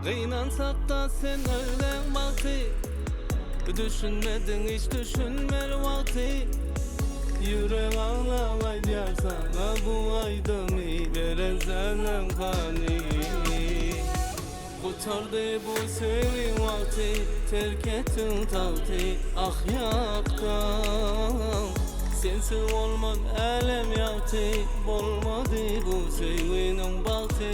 Gynansakda sen öýlen bagty Düşünmediň hiç düşünmeli wagty Ýürek aglap aýdýar saňa bu aýdymy Beren sözleň hany Gutardy bu söýgiň wagty Terk etdiň tagty ah ýakdan Sensiz bolmaz älem ýagty Bolmady bu söýginiň bagty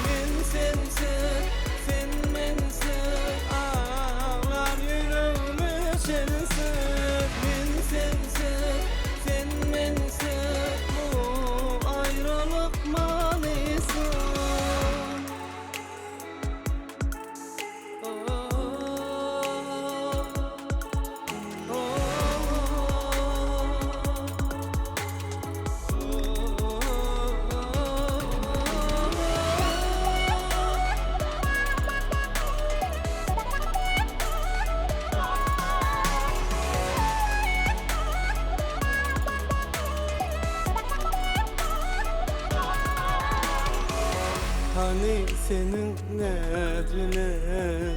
Men sensiz, sen mensiz Aglar ýüregime şensiz Men sensiz, sen mensiz Bu aýralyk manysyz. Hany seniň näz bilen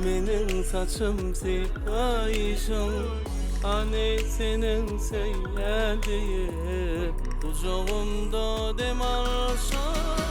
meniň saçym sypaýşyň Hany seniň söýýän diýip gujagymda dem alşyň.